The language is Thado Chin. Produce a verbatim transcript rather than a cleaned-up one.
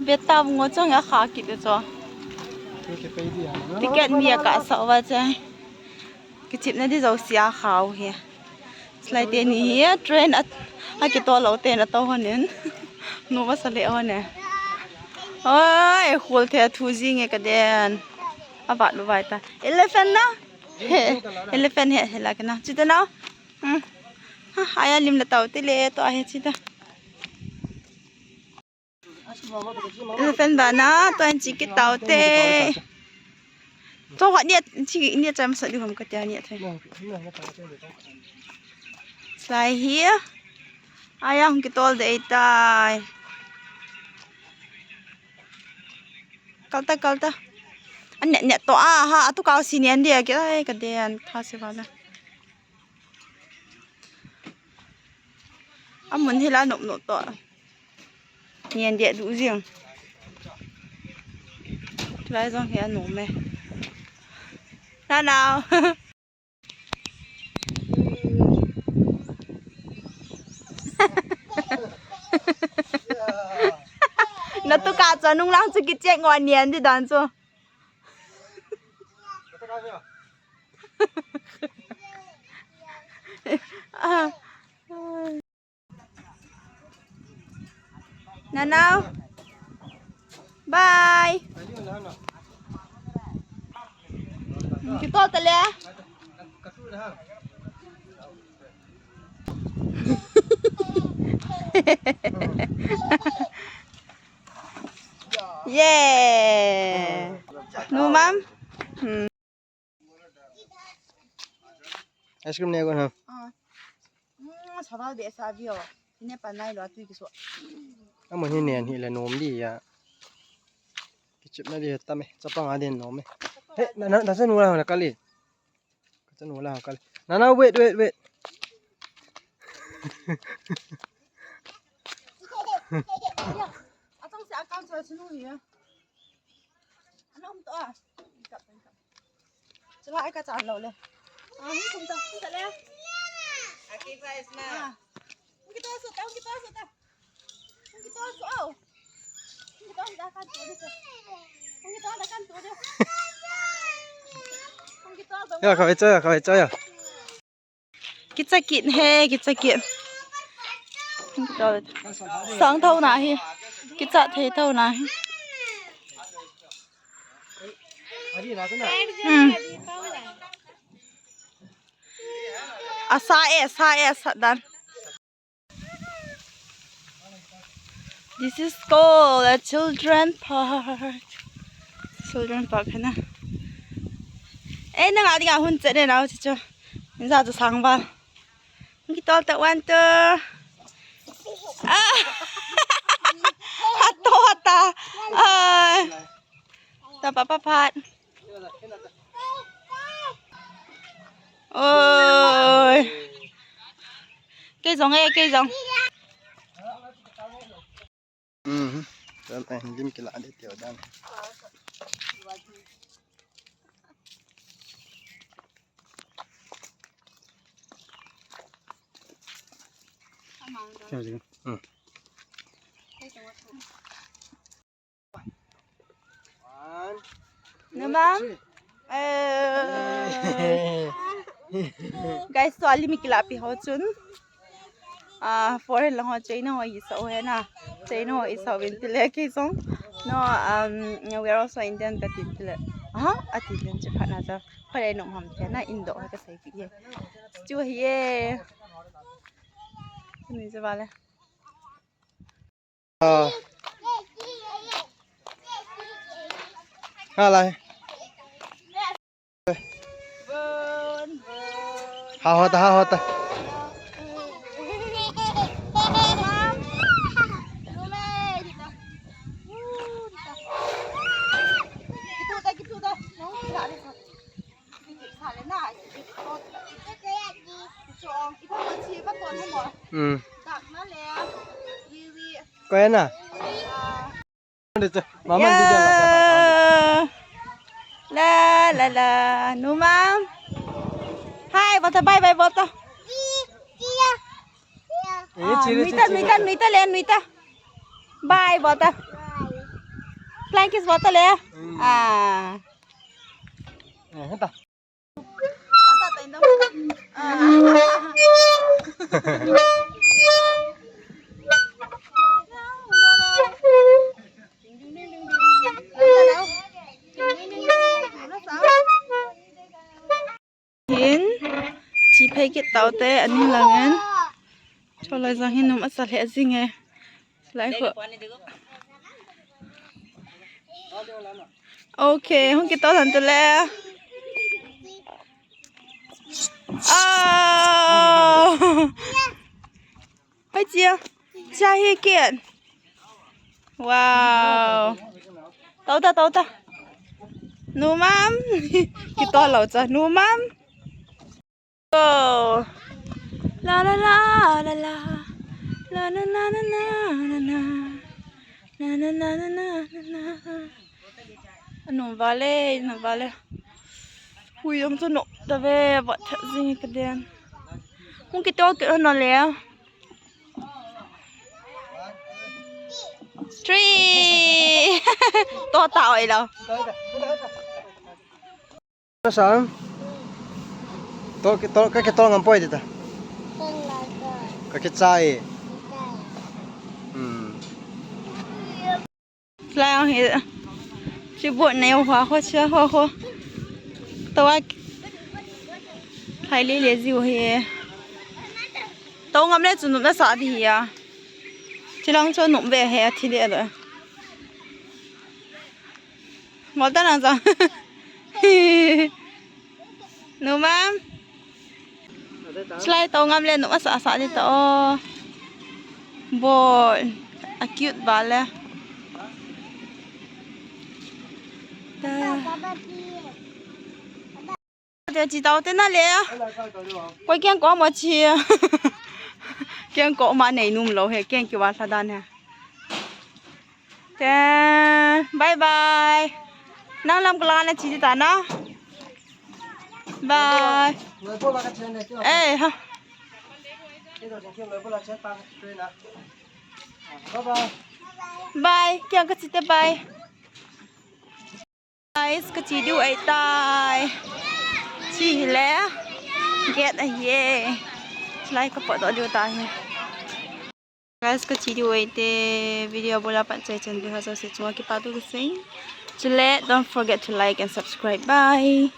Beta bungo chong ya kha kit cho. Ticket ni ya ka sa wa che. Kichepna di jouse a kha u hi. Slide teni hi train a, akitol lou tena to honin. Nu masa le hone. Oi, khol the thu jing e ka den. Avat lou vai ta. Elephant na? He, elephant he, he la ke na. Chita na. Hmm. Ha, aya lim la tau te le to a he chita. Elephant bana, to an chi kit tau te. To ha nia, chi nia cham sa di hom ka tia nia thai. Slide hi. Aya hung kitol de tai. Kal ta, kal ta. An ne, ne to a ha, atu kau si nia dia ke ai ka den tha se wala. Amun hi la nop nop to. Nian dia du jing. Tulai jong hi anom e. Na nau. Na tu ka cha nung lang chu kichek ngo nian di dan chu. Ah. Nanao. Bye. Kitol tale. Yeah. No, ma'am. Hmm. Ice cream ne kon ha. Ah. Hmm, saval be sa vio. Ne pa nai lo tu kiso. Amun hi nen hi le nom di ya. Kichepna di ta me. Chapang a din nom e. He, na, na, na sa nu la na kali. Ka sa nu la kali. Na, na, wait, wait, wait. Atong si account sa sunu ya. Ano um to ah. Chala ai ka chan lo le. Ah, hung tum ta, hung ta le. Aki price na. Ah. Hung kito su ta, hung kito su ta. Hung kito su au. Hung kito su ta kan tu de. Hung kito da kan tu de. Hung kito da. Ya, ka ve cha ya, ka ve cha ya. Kicha kit he, kicha kit. Sang thou na hi. Kicha thei thou na hi. Hmm. Asa e, asa e, asa dan. This is called a children park. Children park hai na. Eh, nang adi nga hun chet ne nau chicho. Inza tu sang ba. Kitol ta one, two. Ah. Hato hata. Ah. Ta pa pa pat. Oi. Kei jong e, kei jong. Mhm. Lam eh, lim kila de tio dan. Hmm. One, two, three. Eh. Guys, so ali mi kilapi ho chun. Ah, foreign lang ho China ho isa ho na. China ho isa ho vin tile ki song. No, um, we are also Indian ka tin tile. Ha? A tin tile chi phat na cha. Phat ai nom ham te na Indo ha ka sai ki ye. Chu hi ye. Ni je vale. Hala. Ha hota, ha hota. Hmm. Kaya na? Mama, ya. La, la, la. Numam. Hi, bol ta, bye, bye, bol ta. Eh, ah, chile, nuita, chile, nuita, chile. Nuita, le, nuita. Bye, bol ta. Flying kiss bol ta le. Ah. Eh, heta. Hin, chi phei kit tau te, ani lang in. Cholai jang hin um asa lheh jing e. Lai kho. Okay, hung kito tan te le. Oh! Hoi chia. Cha hi kian. Wow. Tau ta, tau ta. Nu mam. Kito lo cha. Nu mam. Go. La la la la la. La la la la la la. Na na na na na na na. Anung vale, anung vale. Hui, ang tu no. Ta ve, bat jing ka den. Hung kito kit ano le. Three. To ta oi lo. Sa? To, to, ka ke to ngam poi ta. Ka ke chai. Hmm. Lai ang hi. Chi bot nei ho ho chi ho ho. To wa. Lai le le jiu hi. To ngam le chu nop na sa di hi a. Chi lang chu nop ve he a thi le do. Bol ta nang cha. Nu mam. Slide to ngam le nu asa asa di ta o. Bol. A cute ba le. Ta. Te chi tau te na le. Koi kiang ko mo chi. Kiang ko ma nei num lo he, kiang ki wa sa dan he. Te, bye bye. Nang lam kala na chi ta na. Bye. Eh, ha. Bye bye. Kiang ka chi te bye. Guys, ka chi diu ai tai. Chi le. Get a ye. Lai ka po do diu ta he. Guys, ka chi diu ai te, video bula pan chai chan bi ha sa se chunga ki pa tu ka sei. Chule, don't forget to like and subscribe. Bye.